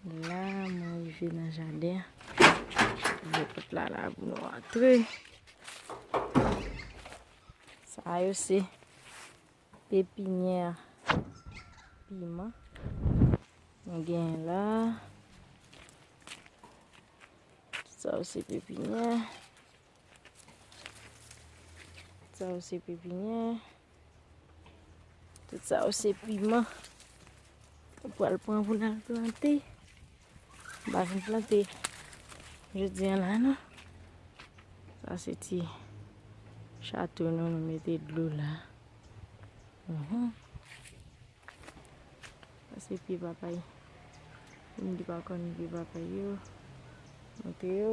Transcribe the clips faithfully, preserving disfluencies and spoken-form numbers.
La, mwen rive nan jaden an. Ouvè pòt la la pou nou antre. Sa yo se pepinyè piman. Nou genyen la. Tout sa yo se pepinyè. Tout sa yo se pepinyè. Tout sa yo se piman. Ou pral pran pou n al plante. M pa vin plante jodi a la, non. Sa se ti chato nou, nou mete dlo la. Mhm. Sa se pye papay. Moun ki pa konn pye papay yo, montre yo.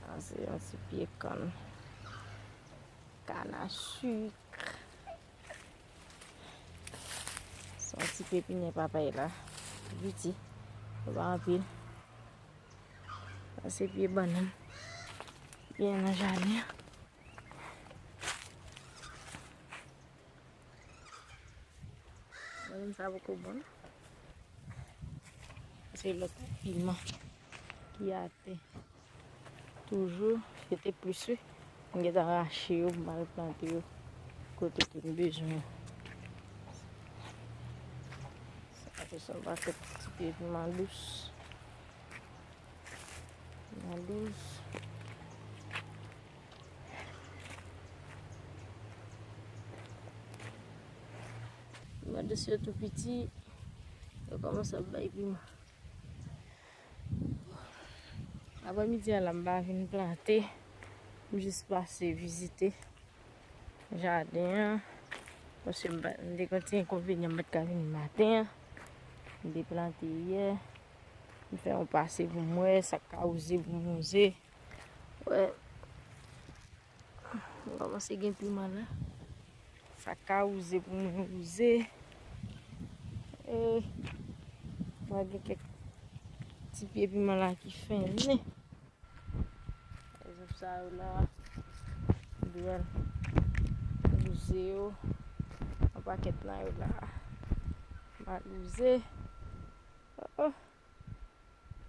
Sa se yon ti pye kann. Kann a sik. Se yon ti pepinyè papay la. Tou piti. Yo pa anpil. Sa se pye bannann. Byen nan jaden an. Bannann sa poko bon. Se lòt piman ki atè. Toujou, se te plis wi. M gentan rache yo pou m al plante yo kote ke m bezwen yo. Sa se yon pakèt ti pye piman dous. Piman dous. Piman dous yo tou piti, yo kòmanse ap bay piman. Aprè midi a la, m pa vin plante, m jis pase vizite jaden an, paske m pa, m te gen yon ti enkonvenyan, m pa t ka vin maten an. M te plante yè, m fè yon pase pou m wè sa k ka wouze pou m wouze. Wè. M kòmanse gen piman la. Sa ka wouze pou mwen wouze. E, mwen gen kèk ti pye piman la ki fennen. Pa egzanp, sa yo la, m dwe al wouze yo. Yon pakèt nan yo la. M al wouze. Oh, oh.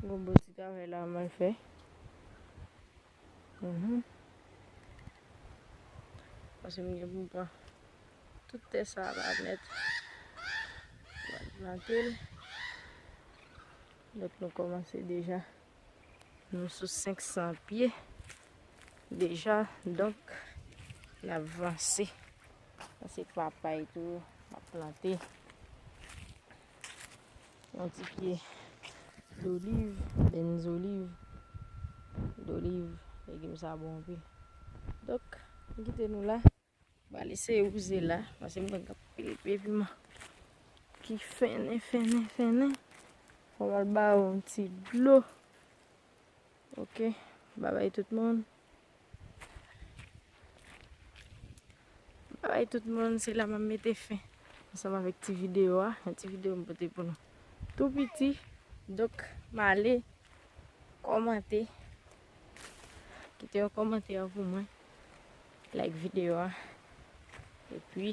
Gon bon ti travay la m al fè. Mhm. Paske m gen pou m pran tout tè sa a la nèt. M al plante l. Donk, nou kòmanse deja. Nou sou senk san pye deja. Donk, n ap vanse. Sa se papay tou, m ap plante. Yon ti pye doliv, benzoliv, doliv, legim sa bon anpil. Donk, m kite nou la. M pral eseye wouze la, paske m wè gen anpil pye piman ki fennen, fennen, fennen. Fò m al ba yo yon ti dlo. Ok, babay tout moun. Babay tout moun, se la m ap mete fen ansanm avèk ti videyo a. Yon ti videyo m pote pou nou tou piti. Donk, m ale kòmante. Kite yon kòmantè pou mwen. Like videyo a. Epi,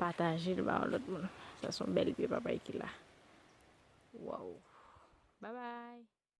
pataje l ba yon lòt moun. Sa se yon bèl pye papay ki la. Wow. Babay.